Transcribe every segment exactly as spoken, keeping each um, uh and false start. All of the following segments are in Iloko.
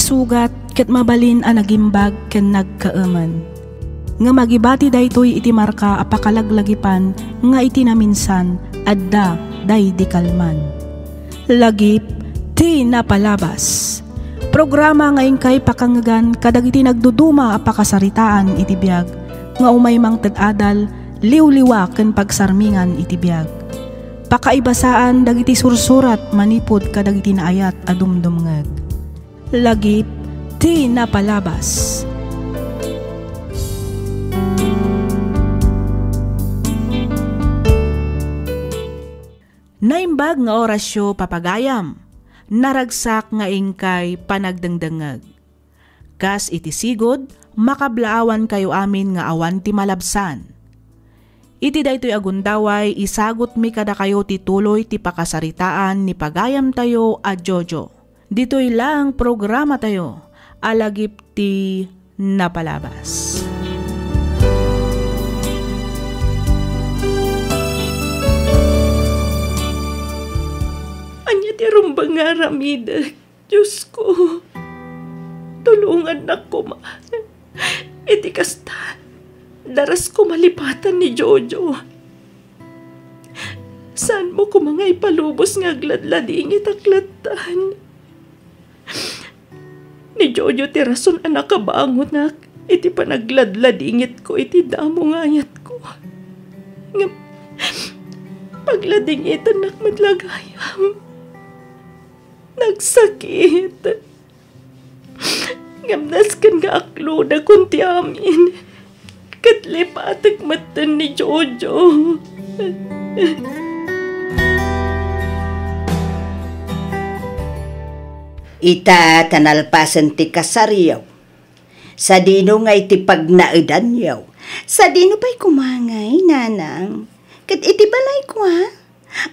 Sugat ket mabalin a nagimbag ken nagkaemen. Ngem agibati daytoy iti marka a pakalaglagipan nga iti naminsan, adda daydi kalman. Lagip ti napalabas. Programa nga inkay pakangngegan kadagiti nagduduma a pakasaritaan iti biag nga umay mangted adal, liwliwa ken pagsarmingan iti biag. Pakaibasaan dagiti sursurat manipud kadagiti naayat a dumdumngeg. Lagip ti napalabas. Naimbag nga orasyo, papagayam. Naragsak nga inkay panagdengdengngeg. Kas iti sigud, makablaawankayo amin nga awan ti malabsan. Iti daytoy a gundaway, isagutmi kadakayo ti tuloy ti pakasaritaan ni pagayamtayo a Jojo. Ditoy laeng programatayo a Lagip ti Napalabas. Ania ti rumbeng nga aramidek, Diosko? Tulongannak koma. Iti kasta, daras koma lipatan ni Jojo. Saanmo koma nga ipalubos nga agladladingit ak lattan? Ni Jojo ti rason a nakabangonak iti panagladladingitko iti damo nga ayatko. Ngem pagladingitannak met la gayam. Nagsakit. Ngem nasken nga aklodakon ti amin, ket lipatek metten ni Jojo. Ita ta nalpasen ti kasaryo. Sadino ngay ti pagnaedanyo? Sadino pay koma ngay, nanang? Ket iti balayko, a?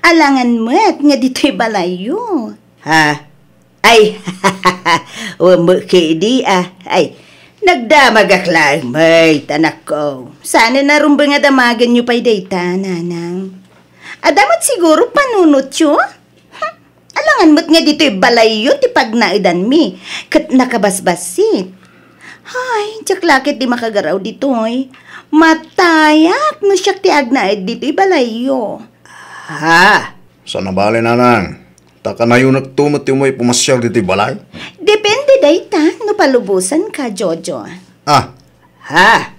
Alangan met nga ditoy balayyo. Ha? Ay, wemmek idi, a. Ay, nagdamagak laeng met, anakko. Saan a rumbeng a damagenyo pay dayta, nanang? Adda met siguro panunotyo? Hm, alangan met nga ditoy balayyo ti pagnaedanmi, ket nakabasbassit. Hay, diak la ketdi makagaraw ditoy. Matayak no siak ti agnaed ditoy balayyo. Ha? Saan a bale, nanang. Ta kanayonekto met ti umay pumasiar ditoy balay. Depende dayta no palubosanka, Jojo. Ah. Ha?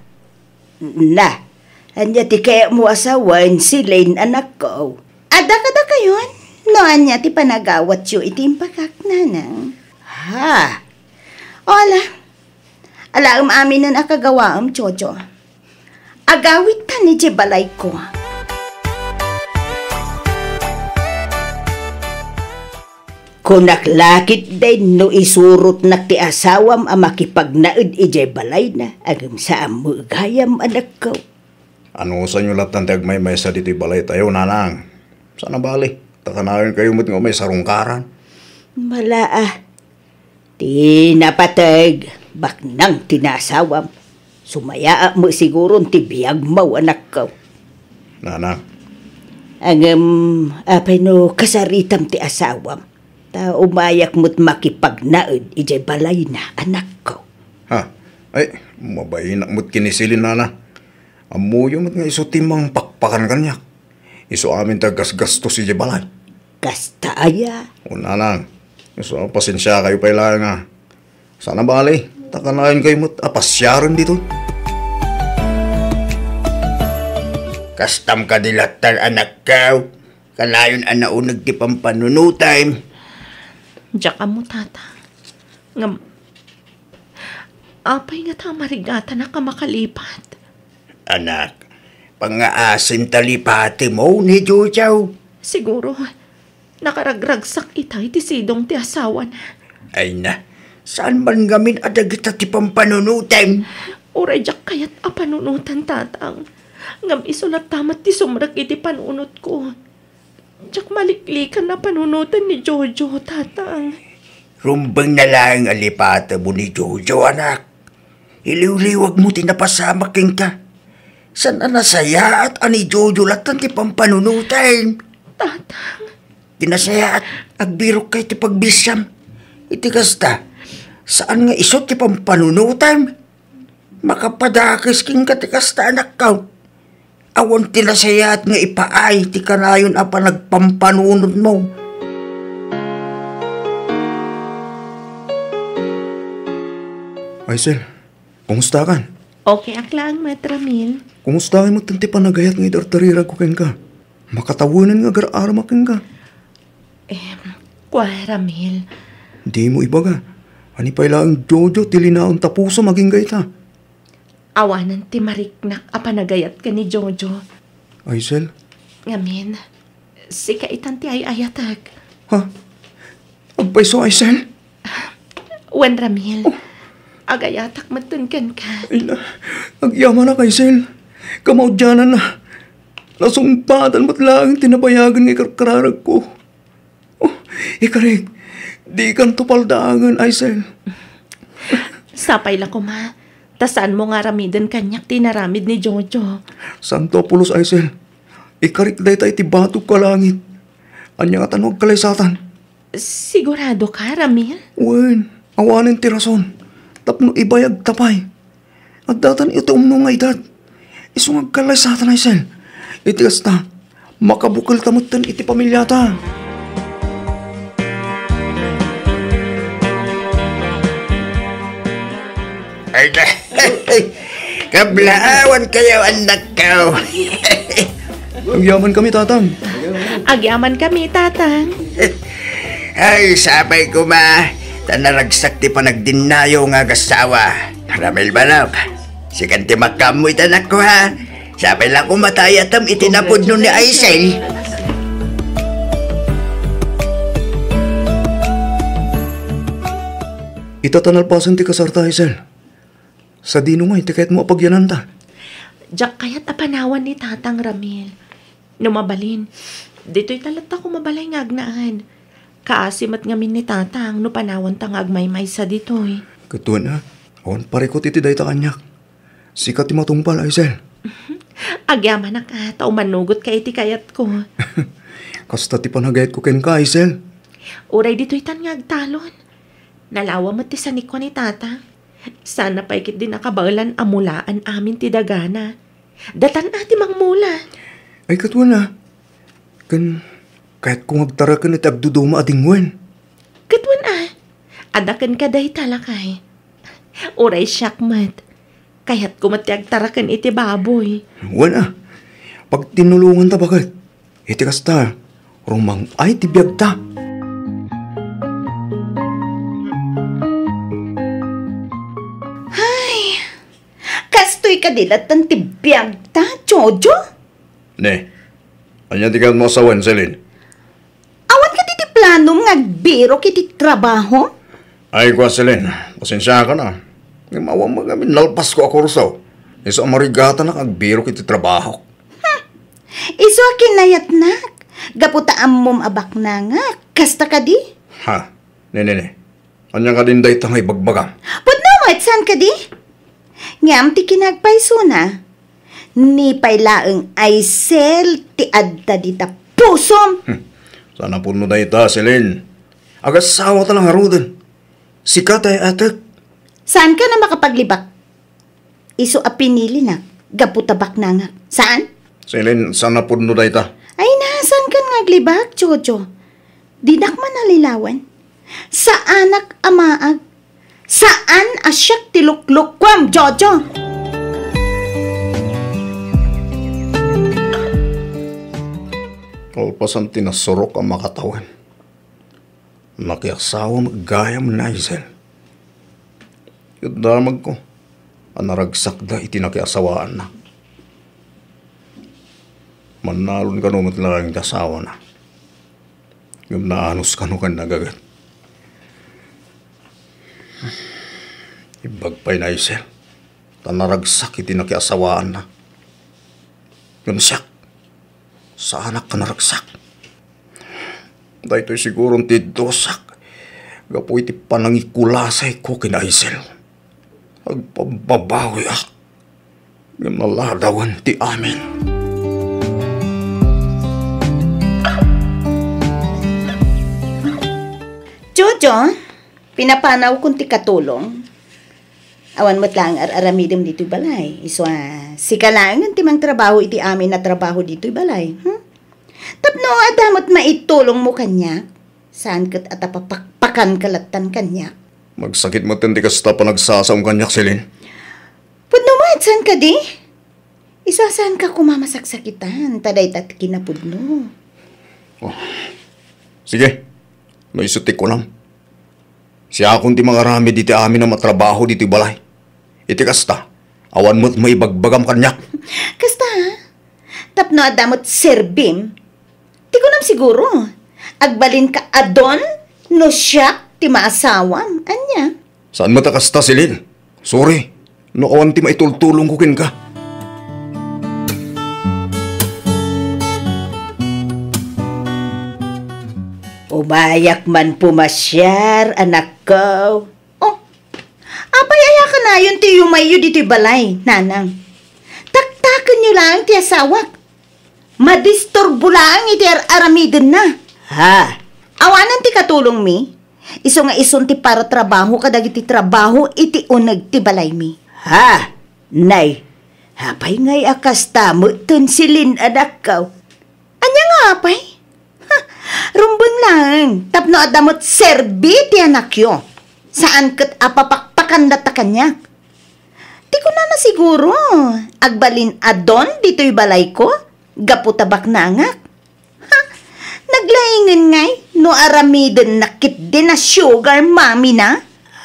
Na, ania ti kayatmo a sawen, Celine, anakko? Adda kadakayon no ania ti panagawatyo iti impakak, nanang? Ha? Ala, alaem aminen a kagawaem, Jojo. Agawidtan idiay balayko. Kunak la ketdin no isurotnak ti asawam a makipagnaed idiay balayna, ngem saan met gayam, anakko. Anusanyo lattan ti agmaymaysa ditoy balaytayo, nanang? Saan a bale, ta kanayonkayo met nga umay sarungkaran. Bala a. Ti napateg, baknang ti naasawam. Sumayaat met siguron ti biagmo, anakko. Nanang. Ngem, apay no kasaritam ti asawam? Ta umayak met makipagnaed idiay balayna, anakko. Ha? Ay, mabainak met ken ni Celine, nanang. Ammoyo met nga isu ti mangpakpakan kaniak. Isu amin ti aggasgastos idiay balay. Kasta aya? O, nanang, isu a pasensiakayo pay laeng a. Saan a bale, ta kanayonkayo met a pasiaren ditoy. Kastam kadi lattan, anakko? Kanayon a nauneg ti pampanunotem. Diak ammo, tata. Ngem, apay ngata a marigatanak a makalipat? Anak, pangngaasim ta lipatem ni Jojo. Siguro, nakaragragsak ita iti sidong ti asawana. Ay na, saan man ngamin a dagita ti pampanunotem? Uray diak kayat a panunotan, tatang. Ngem isu latta met ti sumrek iti panunotko. Diak maliklikan a panunotan ni Jojo, tatang. Rumbeng na laeng a lipatem ni Jojo, anak. Iliwliwagmo ti napasamak kenka. Saan a nasayaat a ni Jojo lattan ti pampanunotem? Tatang. Ti nasayaat, agbirokka iti pagbisiam. Iti kasta, Saan nga isu ti pampanunotem? Makapadakes kenka ti kasta, anakko. Awan ti nasayaat nga ipaay ti kanayon a panagpampanunotmo. Aisel, kumustakan? Okay ak laeng met, Ramil. Kumustakan met ti panagayat nga idardariragko kenka? Makatawenan nga agar-aramak kenka. Em, kua, Ramil. Dimo ibaga. Ani pay laeng Jojo ti linaon ta pusom agingga ita? Awanen ti mariknak a panagayat ken ni Jojo. Aisel? Ngamin, sika itan ti ay-ayatek. Ha? Agpayso, Aisel? Wen, Ramil. Oh. Agayatak metten kenka. Ay na, agyamanak, Aisel. Kamaudiananna. Nasungpatan met laeng ti nabayagen nga ikarkararagko. Oh, ikarik, dikanto paldaangen, Aisel. Sapay la koma, ta saanmo nga aramiden kaniak ti inaramid ni Jojo. Santo a pulos, Aisel. Ikarik dayta iti batogko a langit. Ania ngata no agkalaysatan? Sigurado ka, Ramil? Wen, awanen ti rason. Tapno ibayag ta pay. Addatan iti umno nga edad. Isu nga agkalaysatan, Aisel. Iti kasta, makabukelta metten iti pamiliata. Ay, kablaawan kayo, anak ko. Agyaman kami, Tatang. Agyaman kami, Tatang. Ay, sapay koma, ta naragsak ti panagdinnayo nga agasawa. Ramil manok, sikan ti makaammo ita, anak ko, ha? Sapay la koma ta ayatem iti napudno ni Aisel. Ita ta nalpasen ti kasarta, Aisel. Sadino ngay ti kayatmo a pagyananta? Diak kayat a panawan ni Tatang, Ramil. No mabalin, ditoy ta latta koma balay nga agnaan. Kaasi met ngamin ni Tatang no panawanta nga agmaymaysa ditoy. Ket wen a, awan parikut iti dayta kaniak. Sika ti matungpal, Aisel. Agyamanak a, ta umanugotka iti kayatko. Kasta ti panagayatko kenka, Aisel. Uray ditoytan nga agtalon. Nalawa met ti sanikua ni Tatang. Saan pay ketdi nakabaelan a mulaan amin ti dagana. Datan a ti mangmula. Ay, ket wen a. Ken kayatko nga agtaraken iti agduduma a dingwen. Ket wen a. Adda kenka dayta, lakay. Uray siak met. Kayatko met ti agtaraken iti baboy. Wen a. Pagtinulonganta baket. Iti kasta, rumang-ay ti biagta. Ay, kastoy kadi latta ti biagta, Jojo? Ne, ania ti kayatmo a sawen, Celine? Awan kadi ti planom nga agbirok iti trabaho? Ay, kua, Celine, pasensiakan a. Ngem awan met ngamin nalpasko a kurso. Isu a marigatanak agbirok iti trabaho. Hmm. Isu a kinayatnak, gapu ta ammom a baknangak. Kasta kadi? Ha? Ne, ne, ne. Ania kadin dayta nga ibagbagam? Pudno met, saan kadi? Ngem ti kinagpaysona, ni pay laeng Aisel ti adda dita pusom. Hmm. Saan a pudno dayta, Celine. Agasawata la ngaruden. Sika ti ay-ayatek. Saanka a makapaglibak? Isu a pinilinak gapu ta baknangak. Saan? Celine, saan a pudno dayta. Ay na, saankan nga aglibak, Jojo? Dinak man nalilawan. Saanak a maag. Saan a siak ti luklukuam, Jojo? Kalpasan ti nasurok a makatawen. Nakiasawa met gayam ni Aisel. Ket damagko a naragsakda iti nakiasawaanna. Mannalon kano met laeng ti asawana. Ngem naanus kano ken nagaget. Imbag pay ni Aisel ta naragsak iti nakiasawaanna. Ngem siak, saanak a naragsak. Daytoy siguron ti dusak gapu iti panangikulasayko ken Aisel. Agpabbabawiak, ngem naladawen ti amin. Jojo, Pinapanawkon ti katulong. Awan met laeng ar-aramidem ditoy balay. Isu a, sika laengen ti mangtrabaho iti amin a trabaho ditoy balay. Hmm? Tapno adda met maitulongmo kaniak, saan ket a ta papakpakanka lattan kaniak. Magsakit metten ti kasta panagsasaom kaniak, Celine. Pudno met, saan kadi? Isu a saanka koma masaksakitan, ta dayta ti kinapudno. Oh. Sige, no isu ti kunam. Siakon ti mangaramid iti amin a matrabaho ditoy balay. Iti kasta, awan met maibagbagam kaniak. Kasta, ha? Tapno adda met serbim, ti kunam siguro, agbalinka a don no siak ti maasawam. Ania? Saan met a kasta, Celine. Sorry, no awan ti maitultulongko kenka. Umayak man pumasiar, anakko. Oh, apay aya kanayon ti yumayyo ditoy balay, nanang? Taktakenyo laeng ti asawak. Madisturbo laeng iti ar-aramidenna. Ha? Awanen ti katulongmi, isu nga isun ti paratrabaho kadagiti trabaho iti uneg ti balaymi. Ha? Nay, apay ngay a kasta metten, Celine, anakko? Ania nga apay? Ha, rumbeng laeng, tapno adda met serbi ti anakyo. Saan ket a papakpakan latta kaniak. Ti kunana siguro, agbalin a don ditoy balayko, gapu ta baknangak. Ha, naglaingen ngay no aramidenna ketdi a sugar mommy na?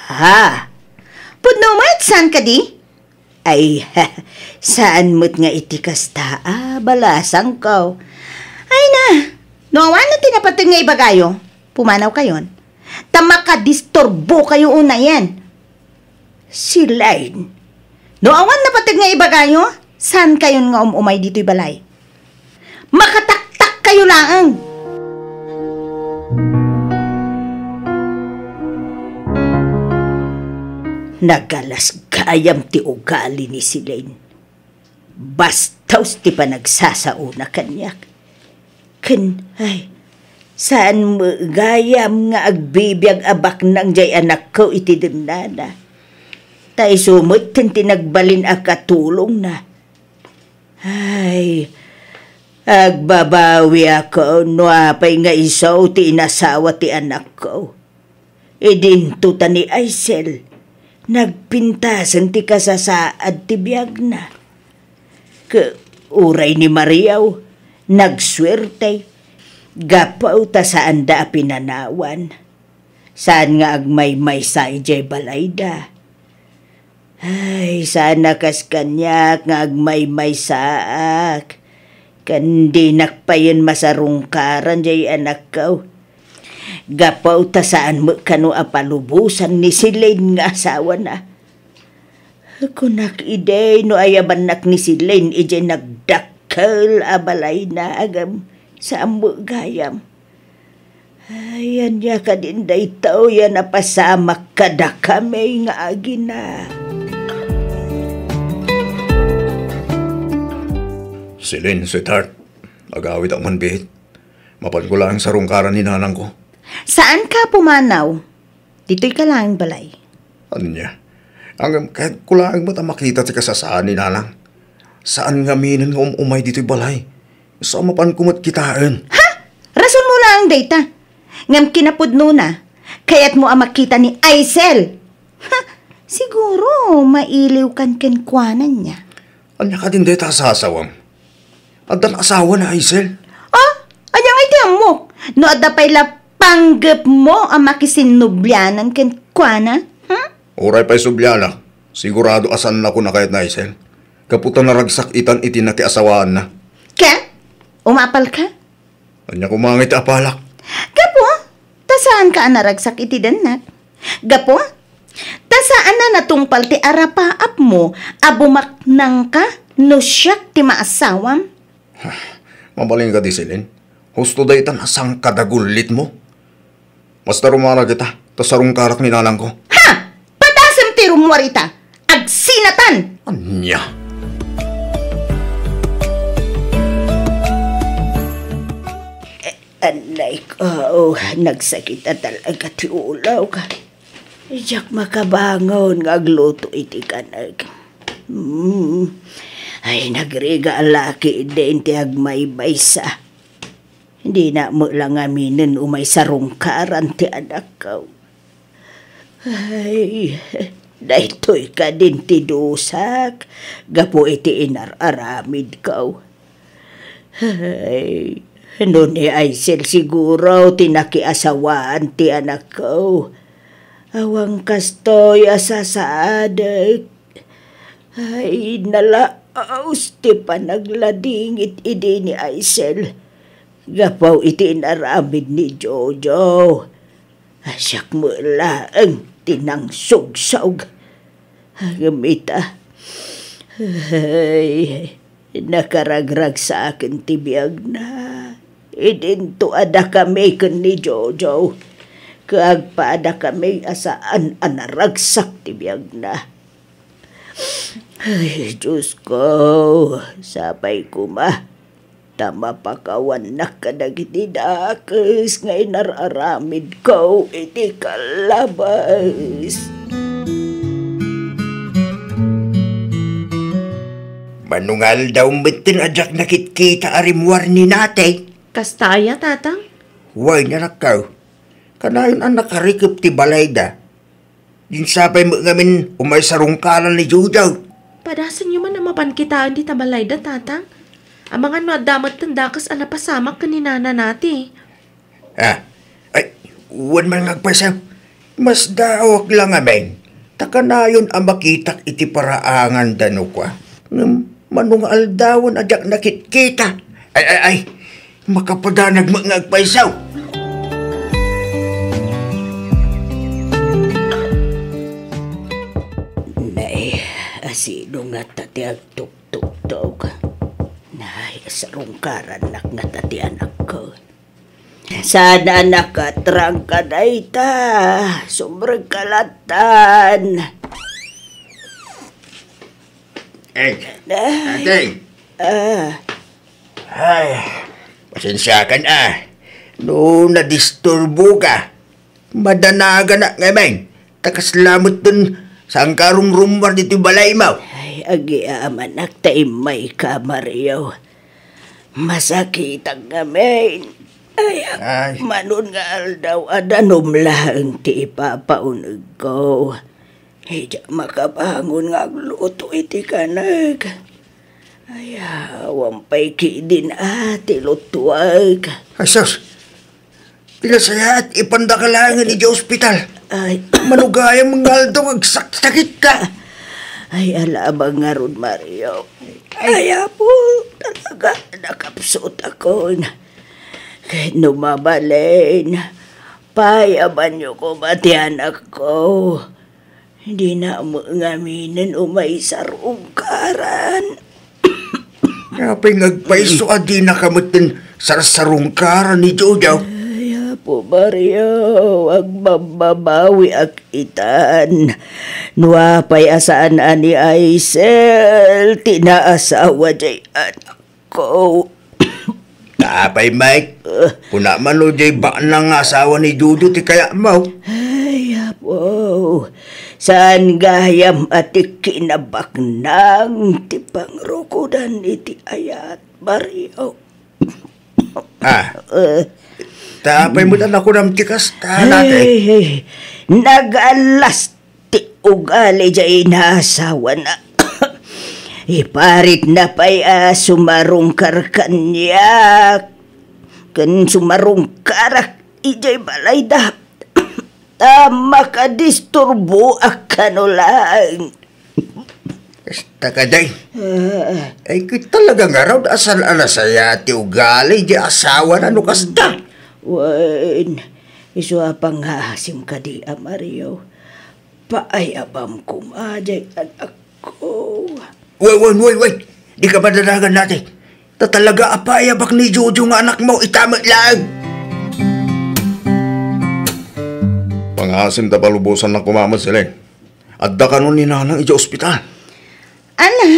Ha? Pudno met, saan kadi? Ay, saan met nga iti kasta a balasangko. Ay na, no awan ti napateg nga ibagayo, pumanawkayon. Ta makadisturbokayo unayen. Celine, no awan napateg nga ibagayo, saankayon nga um-umay ditoy balay. Makataktakkayo laeng. Nagalas gayam ti ugali ni Celine. Bastos ti panagsasaona kaniak. Ken, ay, saan met gayam nga agbibiag a baknang jay anakko iti dennana. Ta isu metten ti nagbalin a katulongna. Ay, agbabawiak no apay nga isu ti inasawa ti anakko. Idinto ta ni Aisel, nagpintasen ti kasasaad ti biagna. Ket uray ni Mariaw, nagsuerte, gapu ta saanda a pinanawan. Saan nga agmaymaysa idiay balayda. Ay, saan a kas kaniak nga agmaymaysaak, ken dinak payen masarungkaran jay anakko. Gapu ta saan met kano a palubosan ni Celine nga asawana. Kunak idi no ayabannak ni Celine idiay nagdakkel a balayna, agem, saan met gayam. Ay, ania kadin daytoy a napasamak kadakami nga agina? Celine, sweetheart, agawidak man biit. Mapanko laeng sarungkaran ni nanangko. Saanka a pumanaw. Ditoyka laeng balay. Ania? Ngem kayatko laeng met a makita ti kasasaan ni nanang. Saan ngaminen nga um-umay ditoy balay. Isu a mapanko met kitaen. Ha? Rasonmo laeng dayta. Ngem kinapudnona, kayatmo a makita ni Aisel. Ha? Siguro, mailiwkan kenkuana nia. Ania kadin dayta a sasawam? Addan asawa ni Aisel? Ah? Ania ngay ti ammok? No adda pay la panggepmo a makisinnublianan kenkuana? Hmm? Uray pay sublianak, sigurado a saannakon a kayat ni Aisel. Gapu ta naragsak itan iti nakiasawaanna. Ken? Umapalka? Ania koma ngay ti apalak? Gapu ta saanka a naragsak iti dennak. Gapu ta saan a natungpal ti arapaapmo a bumaknangka no siak ti maasawam. Mabalin kadi, Celine? Husto daytan a sangkadagullitmo. Basta rummuar kita, ta sarungkarak ni nanangko. Ha! Patasem ti rummuar ita! Agsinatan! Ania? Eh, anay ko, nagsakit a talaga ti ulok. Diak makabangon nga agluto iti kanek. Hmm. Ay, nagriga a laki din ti agmaymaysa. Dina met la ngaminen umay sarungkaran ti anakko. Ay, daytoy kadin ti dusak gapu iti inar-aramidko. Ay, no ni Aisel siguro ti nakiasawaan ti anakko. Awan kastoy a sasaadek. Ay, nalaus ti panagladingit idi ni Aisel. Gapu iti inaramid ni Jojo. Siak met laeng ti nangsugsog. Ngem ita, ay, nakaragragsaken ti biagna. Idinto a dakami ken ni Jojo. Ket agpadakami a saan a naragsak ti biagna. Ay, Diosko, sapay koma ta mapakawannak kadagiti dakes nga inar-aramidko iti kalabas. Mano nga aldaw metten a diak nakitkita a rimmuar ni Nate? Kasta aya, Tatang? Wen, anakko. Kanayon a nakarikep ti balayda. Dinsapay met ngamin umay sarungkaran ni Jojo. Padasenyo man a mapan kitaen dita balayda, Tatang. Amangan no adda metten dakes a napasamak ken ni Nana Nati. Ah, ay, wen man nga agpayso. Masdaawak la ngamin. Ta kanayon a makitak iti paraanganda no kua. Ngem mano nga aldawen a diak nakitkita. Ay, ay, ay. Makapadanag met nga agpayso. Nay, asino ngata ti agtuktuktok? Nay, sarungkarannak ngata ti anakko. Saan a nakatrangka dayta? Sumrekka lattan. Eh, Nay. Ate. Ah. Ay, pasensiakan a. No nadisturboka, madanaganak ngamin. Ta kasla metten saanka a rumrummuar ditoy balaymo. Ay, agyamanak ta immayka, Mario. Masakitak ngamin. Ay, ay. Mano nga aldaw a danum laeng ti ipapaunegko. Diak makabangon nga agluto iti kanek. Ay, awan pay kidin a ti lutuek. Ay, sus! Ti nasayaat, ipandaka laengen idiay ospital. Ay. Mano gayam nga aldaw nga agsaksakitka. Ay, ala, abangaron, Mario. Ay. Ay, Apo, talaga, nakapsutakon. Ket no mabalin, paayabanyo koma ti anakko. Dina met ngaminen umay sarungkaran. Apay nga agpayso a dinaka metten sarsarungkaran ni Jojo? Ay, Apo Mario, agbabbabawiak itan. No apay a saan a ni Aisel ti naasawa diay anak ko. Apay, Mike, kuna man no diay baknang nga asawa ni Jojo ti kayatmo. Ay, Apo, saan gayam a ti kinabaknang ti pangrukodan iti ayat, Mario. Ah. Eh. Ta apay met a nakunam ti kasta, Nate? Ay, nagallas ti ugali diay inaasawana. Iparitna pay a sumarungkar kaniak ken sumarungkarak idiay balayda. Ta makadisturboak kano laeng. Kasta kadi. Ah. Ay, ket talaga ngarud a saan a nasayaat ti ugali diay asawana no kasta. Wen, isu a pangngaasim kadi a Mario. Paayabam koma diay anakko. Wen, wen, wen, wen. Dika madanagan, Nate. Ta talaga a paayabak ni Jojo nga anakmo, ita met laeng. Pangngaasim ta palubosannak koma met, Celine. Adda kano ni Nanang idiay ospital. Ala,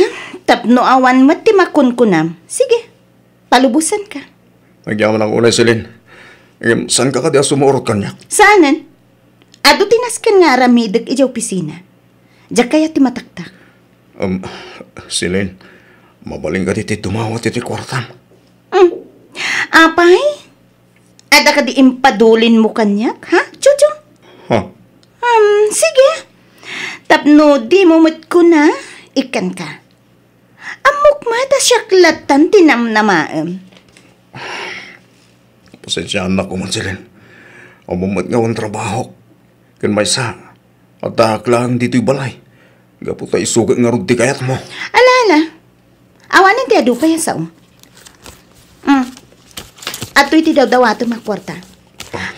tapno awan met ti makunkunam. Sige, palubosanka. Agyamanak unay, Celine. Ngem, saanka kadi a sumurot kaniak? Saanen? Adu ti nasken nga aramidek idiay opisina. Diak kayat ti mataktak. Um, Celine, mabalin kadi ti dumawat iti kuartam? Mm. Apay? Adda kadi impadulinmo kaniak, ha, Jojo? Ha? Um, sige. Tapno dimo met kuna, ikkanka. Ammok met a siak lattan ti namnamaem. Pasensiaannak koman, Celine. Ammom met nga awan trabahok. Ken maysa, addaak laeng ditoy balay. Gapu ta isu ket ngarud ti kayatmo. Ala, ala. Awanen ti adu pay a sao. Mm. Adtoy ti dawdawatem a kuarta.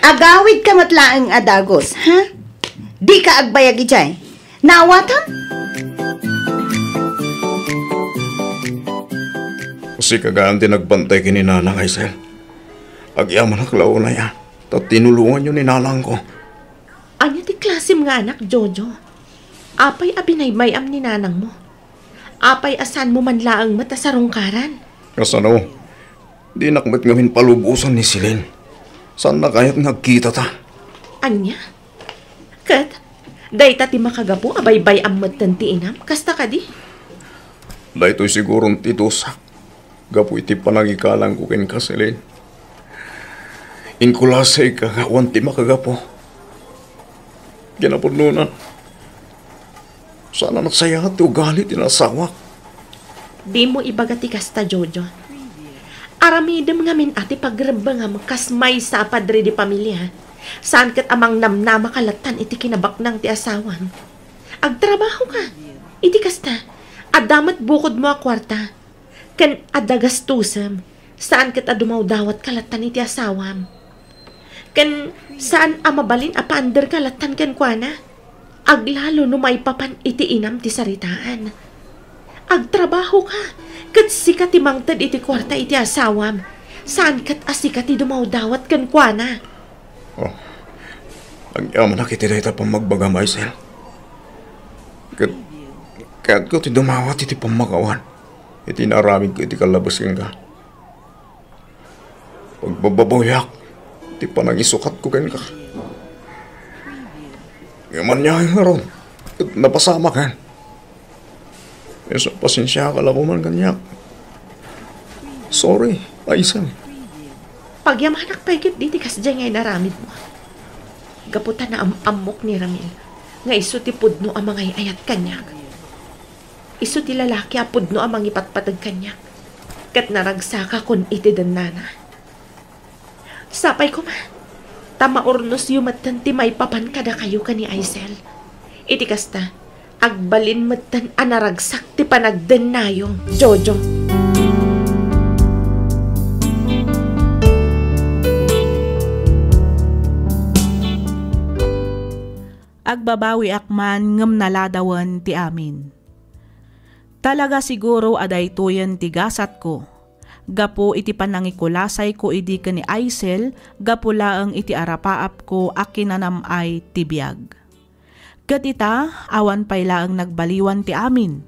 Agawidka met laeng a dagus, ha? Dika agbayag idiay. Naawatam? Sika gayam ti nagbantay ken ni Nanang, Aisel. Agyamanak la unay a ta tinulonganyo ni nanangko. Ania ti klasem nga anak, Jojo? Apay a binaybay-am ni nanangmo? Apay a saanmo man laeng met a sarungkaran? Kasano? Dinak met ngamin palubosan ni Celine. Saanna kayat nga agkitata? Ania? Ket, dayta ti makagapu a baybay-am metten ti inam, kasta kadi? Daytoy siguron ti dusak gapu iti panangikalangko kenka, Celine. Inkulasayka nga awan ti makagapu. Kinapudnona, saan a nasayaat ti ugali ti naasawak. Dimo ibaga ti kasta, Jojo. Aramidem ngamin a ti pagrebbengam kas maysa a padre de pamilia. Saan ket a mangnamnamaka lattan iti kinabaknang ti asawam. Agtrabahoka. Iti kasta, adda met bukodmo a kuarta. Ken adda gastusem. Saan ket a dumawdawatka lattan iti asawam. Ken saan a mabalin a paanderka lattan kenkuana. Aglalo no maipapan iti inam ti saritaan. Agtrabahoka, ket sika ti mangted iti kuarta iti asawam. Saan ket a sika ti dumawdawat kenkuana. Oh, agyamanak iti dayta pammagbagam, Aisel. Ket kayatko ti dumawat iti pammakawan iti naaramidko iti kallabes kenka. Pagbababawiak ti panangisukatko kenka. Ngem ania ngarud ket napasamaken. Isu, pasensiaka la koman kaniak. Sorry, Aisel. Pagyamanak pay ketdi ti kasdiay nga inaramidmo. Gapu ta naam-ammok ni Ramil nga isu ti pudno a mangay-ayat kaniak. Isu ti lalaki a pudno a mangipatpateg kaniak, ket naragsakakon iti dennana. Sapay koma, ta maurnosyo metten ti maipapan kadakayo ken ni Aisel. Iti kasta, agbalin metten a naragsak ti panagdennayo, Jojo. Agbabawiak man ngem naladawen ti amin. Talaga siguro a daytoyen ti gasatko, gapu iti panangikulasayko idi ken ni Aisel gapu laeng iti arapaapko a kinanam-ay ti biag. Ket ita, awan pay laeng nagbaliwan ti amin.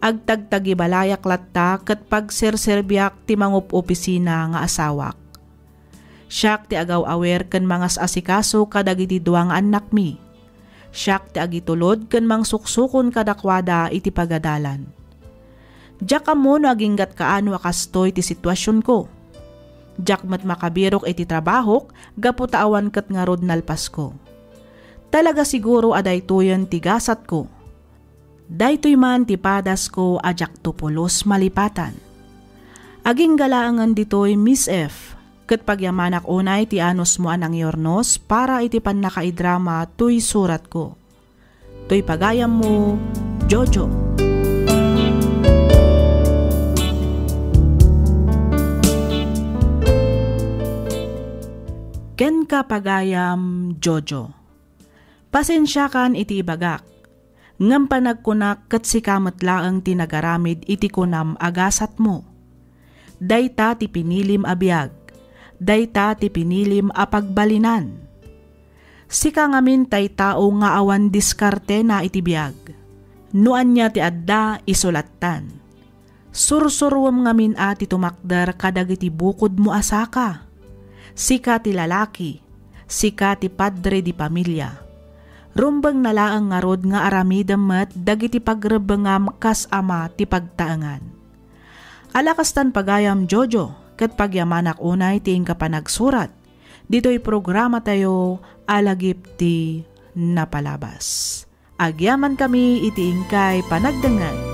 Agtagtagibalayak latta ket pagserserbiak ti mangup-opisina nga asawak. Siak ti agaw-awer ken mangas-asikaso kadagiti dua nga annakmi. Siak ti agitulod ken mangsuksukon kadakuada iti pagadalan. Diak ammo no aginggat kaano a kastoy ti situasionko. Diak met makabirok iti trabahok gapu ta awan ket ngarud nalpasko. Talaga siguro a daytoyen ti gasatko. Daytoy man ti padasko a diakto pulos malipatan. Agingga laengen ditoy, Miss F, ket pagyamanak unay ti anusmo a nangiurnos para iti pannakaidrama toy suratko. Toy pagayammo, Jojo. Kenka pagayam, Jojo. Pasensiakan iti ibagak, ngem panagkunak ket sika met laeng ti nagaramid iti kunam a gasatmo. Dayta ti pinilim a biag, dayta ti pinilim a pagbalinan. Sika ngamin tay tao nga awan diskartena iti biag. No ania ti adda, isulattan. Sursuruem ngamin a ti tumakder kadagiti bukodmo a saka. Sika ti lalaki, sika ti padre di pamilia. Rumbengna laeng ngarud nga aramidem met dagiti pagrebbengam kas ama ti pagtaengan. Ala kastan pagayam, Jojo, ket pagyamanak unay ti inka panagsurat ditoy programatayo a Lagip ti Napalabas. Agyamankami iti inkay panagdengngeg.